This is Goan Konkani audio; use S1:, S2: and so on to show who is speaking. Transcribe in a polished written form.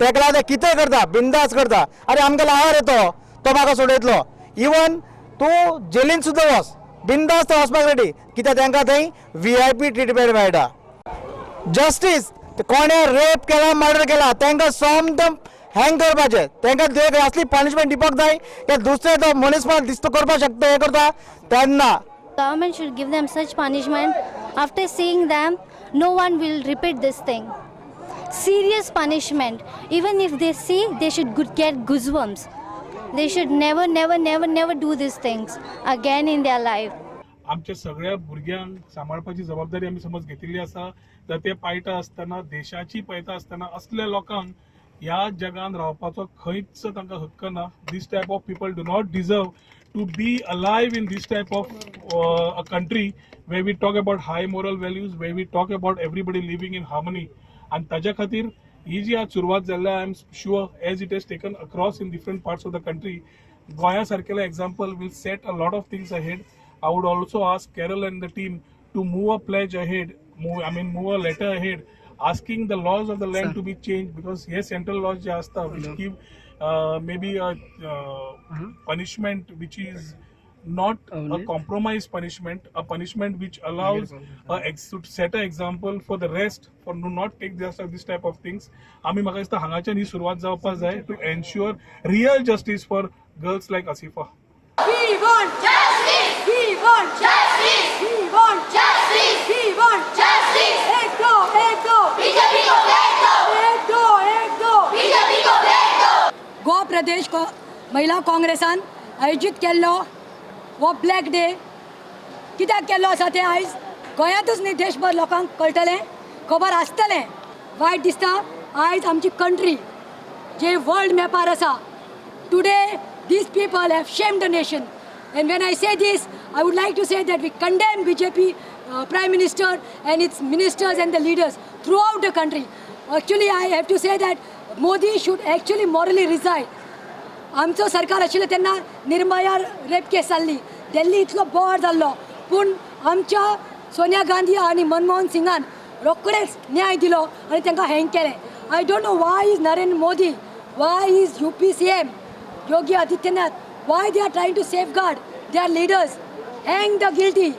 S1: तेका लागून ते कितें करता, बिंदास करता. अरे, आमकां लावर येतो, तो म्हाका सोडयतलो. इवन तूं जेलीन सुद्दां वच, बिंदास ते वचपाक रेडी, कित्याक तांकां थंय व्हीआयपी ट्रिटमेंट मेळटा. जस्टीस, कोणे रेप केला, मर्डर केला, तांकां सोमतें हँग करपाचें. तांकां एक असली पनिशमेंट दिवपाक जाय की दुसरे तो मनीसपण दिसतो करपाक शकता हें करता तेन्ना.
S2: Government should give them such punishment. After seeing them, no one will repeat this thing. Serious punishment. Even if they see, they should get goosebumps. They should never, never, never, never do these things again in their life.
S3: आमच्या सगळ्या भुरग्यांक सांबाळपाची जबाबदारी आमी समज घेतिल्ली आसा, तर ते पाळटा आसतना, देशाची पळयता आसतना, असल्या लोकांक ह्या जगान रावपाचो खंयच तांकां हक्क ना. This type of people do not deserve to be alive in this type of a country where we talk about high moral values, where we talk about everybody living in harmony. आनी ताज्या खातीर ही जी आज सुरवात जाल्ली, I am sure as it has taken across in different parts of the country, गोंया सारकेले example will set a lot of things ahead. I would also ask Carol and the team to move a pledge ahead, move, I mean, move a letter ahead, asking the laws of the land to be changed, because hey central laws जे आसता which give maybe a punishment which is not a compromise punishment, a punishment which allows to set an example for the rest for to not take this type of things. आमी म्हाका दिसता हांगाच्यान ही सुरवात जावपाक जाय to ensure real justice for girls like Asifa.
S4: We want justice. We want justice. We want justice. We want justice. एक दो, एक दो. बीजेपी को एक दो. एक दो, एक दो. बीजेपी को एक दो.
S5: गोवा प्रदेश को महिला काँग्रेसान आयोजीत केल्लो हो ब्लॅक डे कित्याक केल्लो आसा तें आयज गोंयांतूच न्ही, देशभर लोकांक कळटलें, खबर आसतलें. वायट दिसता, आयज आमची कंट्री जे वर्ल्ड मॅपार आसा, today these people have shamed the nation. And when I say this, I would like to say that we condemn BJP Prime Minister and its ministers and the leaders throughout the country. Actually, I have to say that Modi should actually morally resign. आमचो सरकार आशिल्लें तेन्ना निर्भया रेप केस जाल्ली, दिल्ली इतलो बोवाळ जाल्लो, पूण आमच्या सोनिया गांधी आनी मनमोहन सिंगान रोखडेच न्याय दिलो आनी तांकां हँग केलें. I don't know why is Narendra Modi, why is UP CM Yogi Adityanath, why they are trying to safeguard their leaders. Hang the guilty.